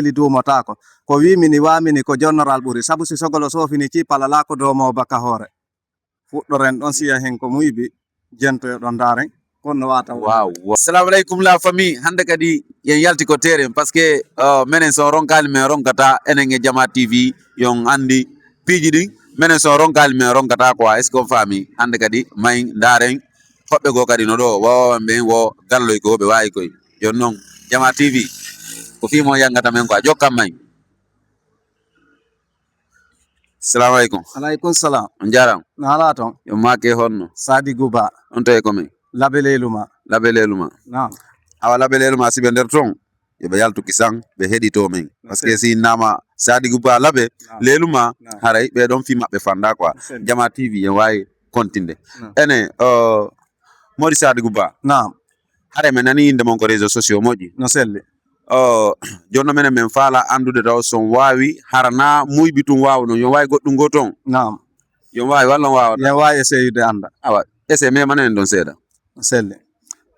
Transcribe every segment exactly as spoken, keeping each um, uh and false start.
Weli duumotaako. Ko wiimini waamini ko jonnoral ɓuri. Sabu si sogolo soofini cippal alaa ko doomoo baka hoore. Fuɗɗoren ɗon siya hen ko muyɓe jentoyo ɗon ndaaren kon no waata. Waaw. Assalamu alaikum la famille. Hannde kadi yen yalti ko terrain parce que uh, menen so ronkaali men ronkata enen e Jama T V yon anndi piiji ɗin. Menen so ronkaali men ronkata quoi, est-ce que on faami? Hannde kadi may ndaaren hoɓɓe goo kadi no ɗo wawawan ɓen wo galloy ko ɓe waawi koy. Yon noon Jama T V ko fii mo yangata men quoi, jokkan may. Salamu alaikum. Alaikum salam. On jaram. Na ala ton. Yo make honno. Sadi Guba. On to e komi. Labe leluma. Labe leluma. Naam. Awa labe leluma si ɓe nder ton. Yo ɓe yaltu kisan ɓe heɗito men. Parce que si nama Sadi Guba labe leluma haray ɓe ɗon fi maɓɓe fanda quoi. Jama T V en wawi kontinde. Ene uh, Modi Sadi Guba. Naam. Haray men nani inde mon ko réseau sociaux moƴƴi. No selli. O jonno menen men faala anndude taw so on waawi harana muyɓi tun waawa ɗum yon waawi goɗɗum goo toon. Naam. Yon waawi walla on waawa. Yen waawi essayude annda. Awa ese memana en ɗon seeɗa. Selli.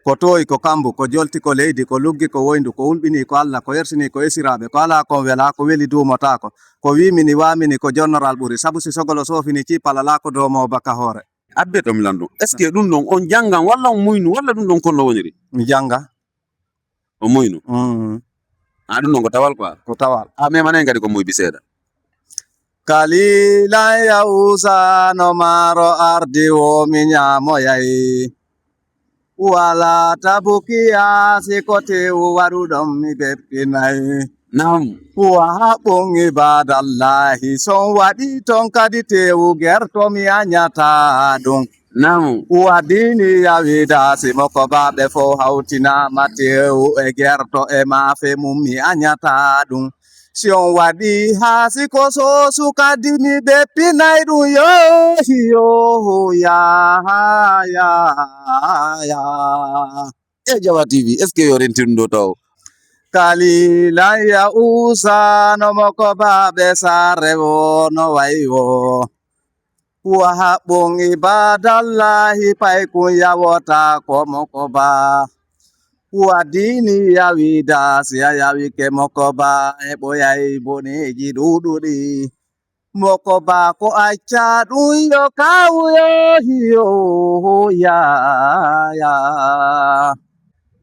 Ko tooyi ko kambu ko jolti ko leydi ko luggi ko woyndu ko ulɓini ko Allah ko yersini ko esiraaɓe ko alaa kon welaa ko weli duumotaako. Ko wiimini waamini ko jonnoral ɓuri sabu si sogolo soofini cippal alaa ko doomoo baka hoore. Abbe to mi landu est ce que ɗum ɗon on janngan walla on muynu walla ɗum ɗon kon no woniri? Mi jannga. O muynu. Mm. A ɗum ɗon ko tawal quoi. Ko tawal. A memanayi kadi ko muyɓi seeɗa. Kalilan ya usa no maaro ardi wo mi ñaamoyay. Wala tabukiya si ko tewu waɗuɗon mi beppinay. Naam. Wa haqqun ibadallahi son waɗi ton kadi tewu gerto mi añata ɗum. Naam. Wa dini yawida si moko baɓe fo hawtinama tewu e gerto e mafe mum mi añata ɗum. Si on waɗi haa si ko soosu kadi mi beppinay ɗum yo yo ya ya ya. E Jama T V est ce que yo rentirɗum ɗo taw? Kalilan ya usa no moko baɓe sare wo no wayi wo. Wa haqqun ibadallahi paykun yawota ko moko ba. Wa dini yawida si a yawike moko ba e ɓoyay boneji ɗuɗuɗi. Moko ba ko acca ɗum yo kawuyo hiyo ya ya.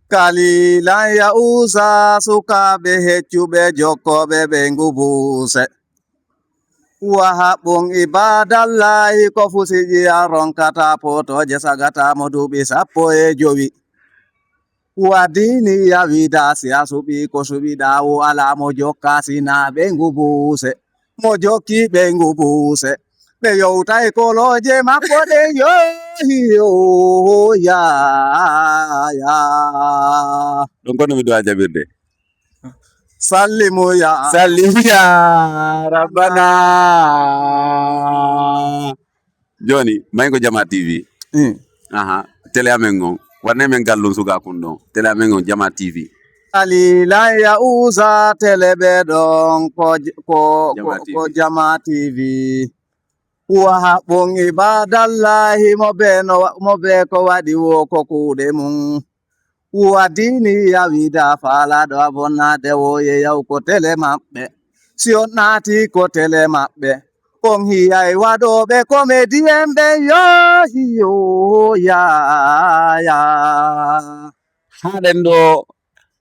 Kalilan ya usa sukaɓe heccuɓe jokkoɓe ɓe ngubuse. Wa haqqun ibadallahi ko fusiƴi a ronkata potoje sagata mo duuɓi sappo e jowi. Wa dini yawida si a suɓi ko suɓiɗa wo alaa mo jokka sina ɓe ngubuse. Mo jokki ɓe ngubuse. Ɓe yowtay koloje makko ɗen yo yo ya ya. Ɗum kono mi duwa jaɓirde. Sallimu ya. Sallimu ya rabbana. Joni may ko Jama T V. Mm. Aha. Télé amen on wanne men gallum suga kun ɗon télé amen on Jama T V. Kalilan ya usa télé ɓe ɗon ko ko ko Jama T V. Wa haqqun ibadallahi mo be no mo be ko waɗi wo ko kuuɗe mum. Wa dini yawida faalaɗo a bonnaade wo ye yaw ko tele maɓɓe. Si on naati ko tele maɓɓe on hiyay waɗooɓe komediyen ɓen yo hiyo ya ya. Haɗen ɗo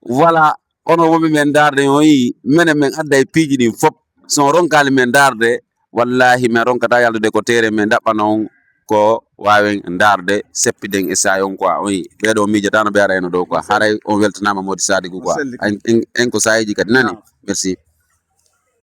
wala ono womi men ndaarde o yi menen men adda e piiji ɗin fop so on ronkaali men ndaarde wallahi men ronkata yaltude ko teere men ɗaɓɓana on ko waawen ndaarde seppiɗen e saayon quoi. Oui, ɓeeɗo miijataano ɓe ara eno ɗo quoi. Haray on weltanaama Modi Sadigu quoi. En ko saayiji kadi nani. Merci.